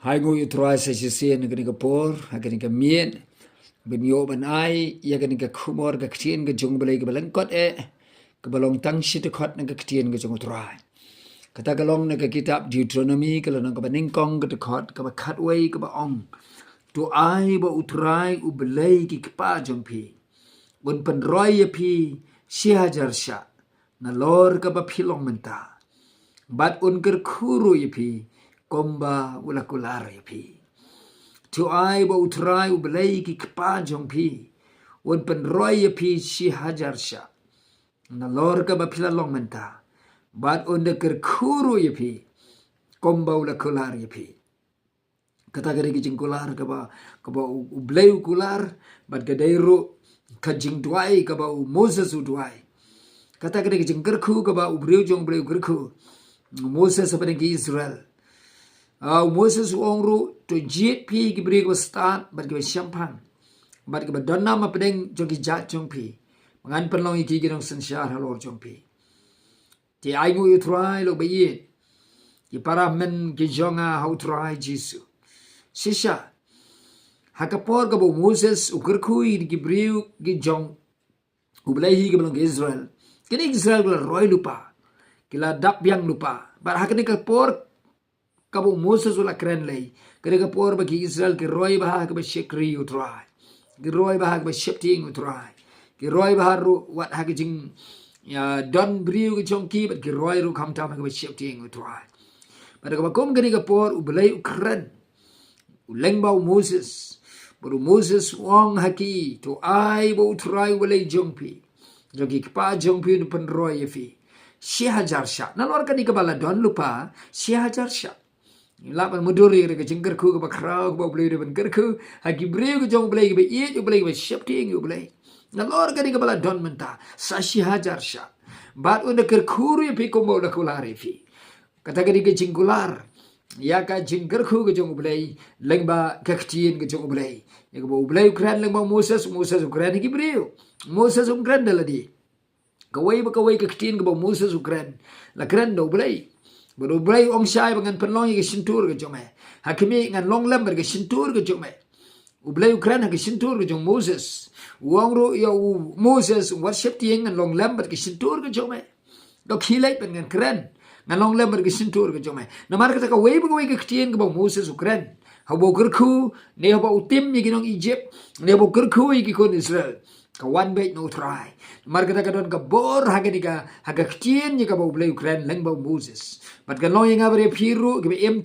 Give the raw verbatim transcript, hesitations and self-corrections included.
Hai ngu ïa u Trai sa shisien ha kane ka por, ha kane ka miet, ban ïoh ban ai ïa kane ka khubor ka ktien ka jong u Blei kaba lyngkot eh, kaba long tang shi dkhot na ka ktien ka jong u Trai. Kata ka long na ka kitab Deuteronomi, ka lynnong kaba nyngkong, ka dkhot kaba khatwei, kaba ong: To ai ba u Trai u Blei ki kpa jong phi un pynroi ïa phi shi hajar shah nalor kaba phi long mynta, bad un kyrkhu ruh ïa phi kumba u la kular ïa phi. To ai ba u Trai u Blei ki kpa jong phi un pynroi ïa phi shi hajar shah nalor kaba phi la long mynta, bad un da kyrkhu ruh ïa phi kumba u la kular ïa phi. Kata ka dei ka jingkular kaba, kaba u, u Blei u kular, bad ka dei ruh ka jingduwai kaba u Moses u duwai. Kata ka dei ka jingkyrkhu kaba u briew jong u Blei u kyrkhu. Moses hapdeng ki Israel. Ah, u Moses u ong ruh, to jied phi ki briew kiba stad, bad kiba shemphang, bad kiba don nam hapdeng jong ki jait jong phi, ba ngan pynlong ïa ki ki nongsynshar halor jong phi. Te ai ngu ïa u Trai, lok ba ïeit, ki para men ki jong nga ha u Trai Jisu. Shisha, ha ka por kaba u Moses u kyrkhu ïa ki briew ki jong u Blei hi kiba long ki Israel, kine Israel ki la roi lypa, ki la dap biang lypa. Bad ha kane ka por kaba u Moses u la kren lei, ka dei ka por ba ki Israel ki roi bha ha kaba shakri u Trai, ki roi bha ha kaba sheptieng u Trai, ki roi bha ruh wat ha ka jing, ïa, don briew ki jong ki, bad ki roi ruh khamtam ha kaba sheptieng u Trai. Bad kaba kum kane ka por u Blei u kren, u lyngba u Moses, bad u Moses u ong ha ki, to ai ba u Trai u Blei jong phi, jong ki kpa jong phi un pynroi ïa phi shi hajar shah. Nalor kane kaba la don lypa, shi hajar shah. Lah ban mudui ïa ka jingkyrkhu kaba khraw kaba u Blei u dei ban kyrkhu ha ki briew ki jong u Blei, kiba ïeit u Blei, kiba sheptieng u Blei. Nalor kane kaba la don mynta, sa shi hajar shah. Bad un da kyrkhu ruh ïa phi kumba u la kular ïa phi. Kata ka dei ka jingkular ïa ka jingkyrkhu ka jong u Blei lyngba ka ktien ka jong u Blei. Ïa kaba u Blei u kren lyngba u Moses, u Moses u kren ha ki briew. Moses um kren da lade. Kawei pa kawei ka ktien kaba u Moses u kren, la kren da u Blei. Bad u Blei u ong shai ba ngan pynlong ïa ka shyntur ka jong me. Ha khmih, ngan long lem bad ka shyntur ka jong me. U Blei u kren ha ka shyntur ka jong u Moses. U ong ruh ïa u Moses, wat sheptieng, ngan long lem bad ka shyntur ka jong me. To khie leit pat ngan kren, ngan long lem bad ka shyntur ka jong me. Namar kata kawei pa kawei ka ktien kaba u Moses u kren, haba u kyrkhu, ne haba u tim ïa ki nong Egypt, ne haba u kyrkhu ïa ki khun Israel, ka wan beit na u Trai. Namar kata ka don ka bor ha kane ka, ha ka ktien ïa kaba u Blei u kren lyngba u Moses. Bad kan long ïa nga bad ïa phi ruh kiba im